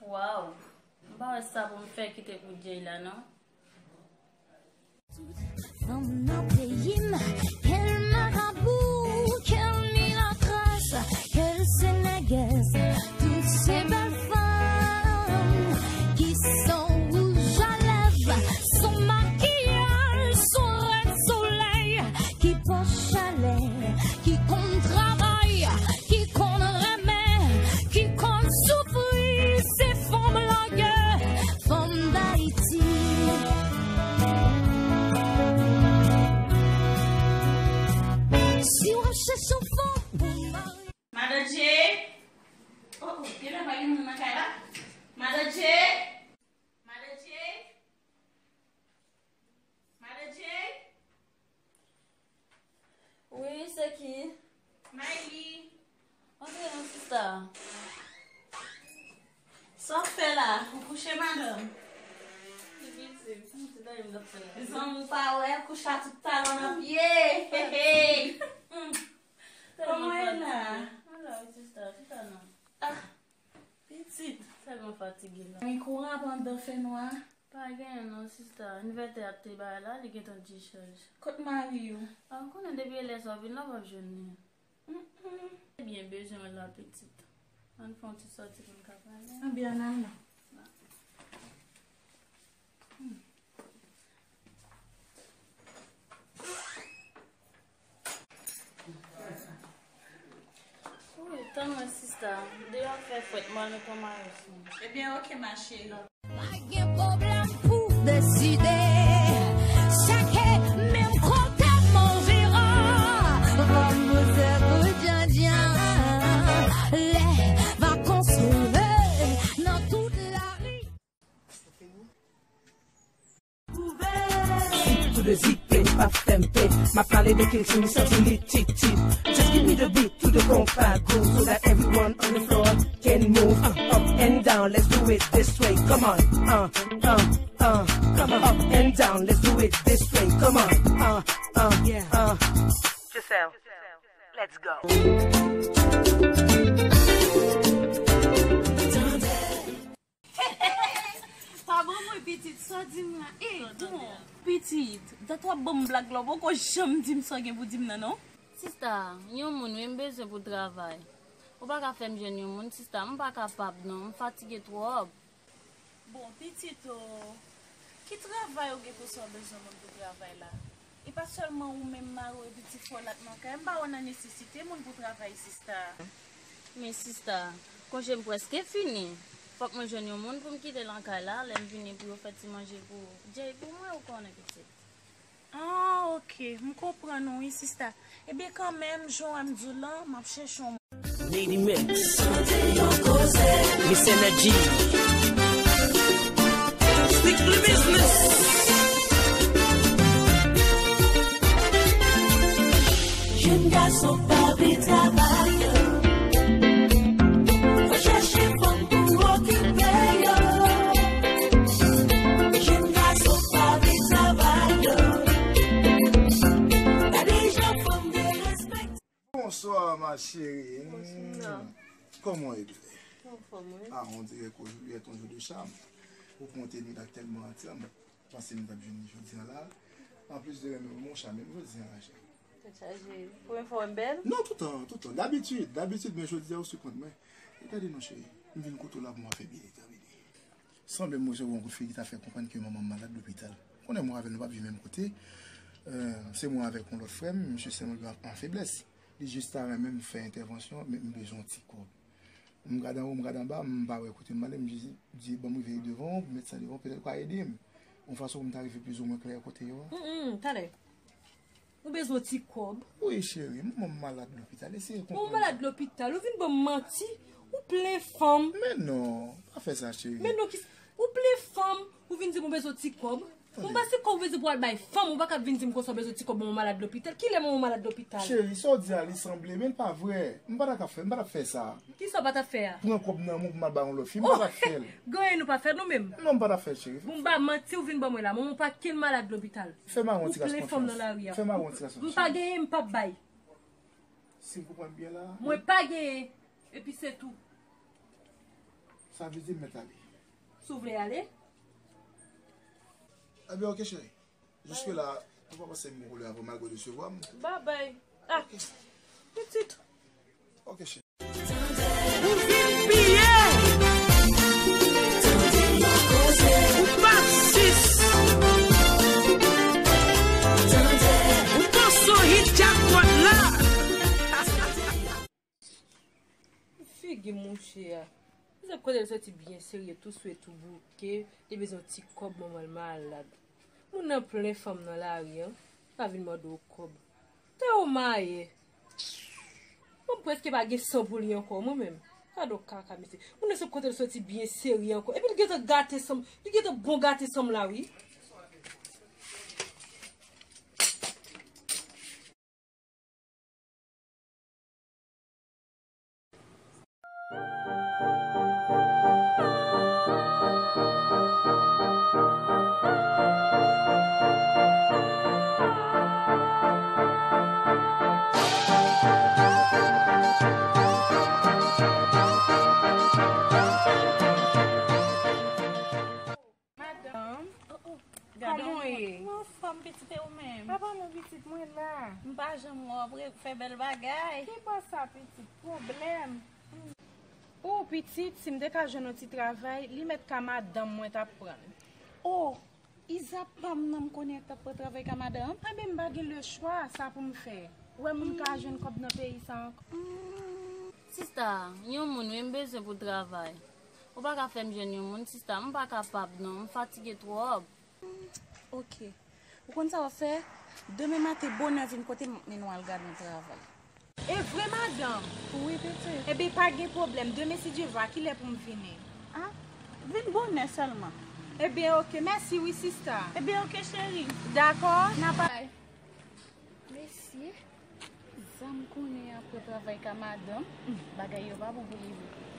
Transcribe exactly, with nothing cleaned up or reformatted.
Waw, m pa wè sa pou m fè kite pou Jay la non. Fanm nan peyi m, kèl marabou, kèl milatras, kèl senegèz, tout se bèl fanm ki san wouj a lèv, san makiyaj, san rèd solèy, ki pòt chalè, ki konn travay, ki konn renmen, ki konn soufri, se fanm lagè, fanm Dayiti. Si w ap chèche yon fanm pou mari. Madan J. Oh, oh, genlè pa gen moun nan kay la. Madan J. Madan J. Madan J. Wi, se ki? Mayli. Antre non, sista. Sa w ap fè la? Ou kouche, madanm? Li pitit, m ti tande m t ap fè la. Zanmi w pa wè, kouche a tout talon nan pye. Hey, hey. Kòman w ye la? Mwen la wi, sista, chita non. Ah, pitit. Tèlman fatige la. Gen kouran pandan fènwa? Pa genyen non, sista. Envètè a te bay la, li gentan dechaj. Kot mari w? A, ou konnen depi e lè sa w vin la, w p ap jwenn li. Mm, mm. Ebyen, bezwen w la, pitit. Ann fè yon ti sòti pou n ka pale. Ann byen, ann al non. Wi, tann mwen, sista. Deyò fè frèt, m al met yon mayo sou mwen. Ebyen, oke, ma chérie. Pa gen pwoblèm pou deside. Chake menm kote m anvi. Rann mizè pou djandjan. Lè vakans rive nan tout lari. Sip tou de zipe, pa fè m pe. M ap pale de kilti m, santi li titi. Just give me the beat to the konpa groove so that everyone on the floor can move. Uh, up and down, let's do it this way. Come on, uh, uh, uh. Come on, up and down, let's do it this way. Come on, uh, uh, yeah, uh. Giselle, let's go. Pa ban mwen pitit, sa w di m la? Eh, bon, pitit, dat w ap ban m blag la, w poko janm di m sa w gen pou di m nan, non? Sista, yon moun wi m bezwen pou travay. Ou pa ka fè m jwenn yon moun, sista, m pa kapab non, m fatige twòp. Bon, pitit o, ki travay ou gen pou sa w bezwen moun pou travay la? E pa sèlman ou menm, mari w epi ti frè w la k nan kay, m pa wè nan nesesite moun pou travay, sista. Men sista, konje m prèske fini. Fòk mwen jwenn yon moun pou m kite nan kay la, lè m vini pou yo fè ti manje pou Jay pou mwen, ou konnen pitit. Ah, oke, m konprann ou wi, sista. Ebyen, kanmenm, jan w wè m di w lan, m ap chèche yon Lady Mix. Miss Energy. Strictly business. Jèn gason pa vle travay. Fò chèche fanm pou okipe. Cheri, kòman w ye? Anfòm, wi. Ah, on dirait qu'aujourd'hui est ton jour de charme. Ou pran teni la tèlman ansanm. Panse m t ap jwenn li jodi a la. Anplis de renmen w, mon cha, menm jodi a la, cheri. Tèt chaje. Premye fwa w wè m bèl? Non, toutan, toutan. Dabitid, dabitid, men jodi a ou siprann mwen. E gade non, cheri. M vin kote w la pou m fè byen detèmine. Sanble m resevwa yon kout fil ki ta fè konprann ke manman m malad lopital. Konnen mwen avè l nou p ap viv menm kote. Euh, se mwen avèk yon lòt frè m, misye sèlman gen an feblès. Li jis ta renmen m fè entèvansyon, men m bezwen yon ti kòb. M gade anwo, m gade anba, m pa wè kote m ale, m jis di, ban m rive devan w, pou m met sa devan w, petèt ou ka ede m. Yon fason pou m ta rive plizoumwen klè kote yo a. Mm, mm, talè. Ou bezwen ti kòb? Wi, cheri, manman m malad lopital, eseye konprann. Manman malad lopital, ou vin ban m manti, ou plen fanm. Men non, pa fè sa, cheri. Men non, ki, ou plen fanm, ou vin di m ou bezwen ti kòb. Ou pa se kòb ou bezwen pou al bay fanm, ou pa ka vin di m konsa w bezwen ti kòb manman malad lopital. Kilè manman malad lopital? Cheri, sa w di a li sanble, men l pa vrè. M pa ta ka fè, m pa ta fè sa. Kisa w pa ta fè a? Pran kòb nan men w pou m al bay yon lòt fi, m pa ta fè l. Gen anyen nou pa fè nou menm. Non, m pa ta fè l, cheri. Bon, m pa manti, ou vin ban mwen la. Manman w pa kenn malad lopital. Fè m a yon ti rasyon konfyans. Ou plen fanm nan lari a. Fè m a yon ti rasyon konfyans. M pa genyen, m p ap bay. Si m konprann byen la. Mwen pa genyen. Epi se tou. Sa vle di m mèt ale. Si w vle ale. Ebyen, oke, cheri. Jiske la, ou pa panse m gen pwoblèm avè w malgre w desevwa m? Babay. Ah, pitit. Oke, cheri. Ou vin piye. Ou pa sis. Ou panse w hit jackpot la. Figi mouche a. Misye kote l soti byen serye, tou swe, tou bouke, li bezwen ti kòb, manman l malad. Moun nan plen fanm nan lari a, pa vin mande w kòb. Te w maye. Mwen prèske pa gen san pou li ankò, mwen menm. Gade w kaka, mesye. Moun nan se kote l soti byen serye ankò. Epi l gentan gate san m, li gentan bon gate san m la, wi. Madanm. Oh, oh. Gade yon moun. Mwen anfòm, pitit, e ou menm? Apa non, pitit, mwen la. M pa janm wè w, w ap fè bèl bagay. Ki bò sa, pitit? Pwoblèm. Oh, pitit, si m te ka jwenn yon ti travay, li mèt ka madanm mwen t ap pran l. Oh, Iza pa m nan, m konnen t ap pran travay ka madanm. Enben, m pa gen lechwa, sa pou m fè. Ou wè moun ka jwenn kòb nan peyi sa ankò. Sista, yon moun wi m bezwen pou travay. Ou pa ka fè m jwenn yon moun, sista, m pa kapab non, m fatige twòp. Oke. Ou konn sa w ap fè? Demen maten bonè vin kote m, m ap mennen w al gade yon travay. E vre, madanm? Wi, pitit. Ebyen, pa gen pwoblèm. Demen, si Dye vle, a kilè pou m vini? A, vin bonè sèlman. Ebyen, oke. Mèsi wi, sista. Ebyen, oke, cheri. Dakò. N ap al. Mesye, sa m konnen apre travay ka madanm, bagay yo pa bon pou li vre.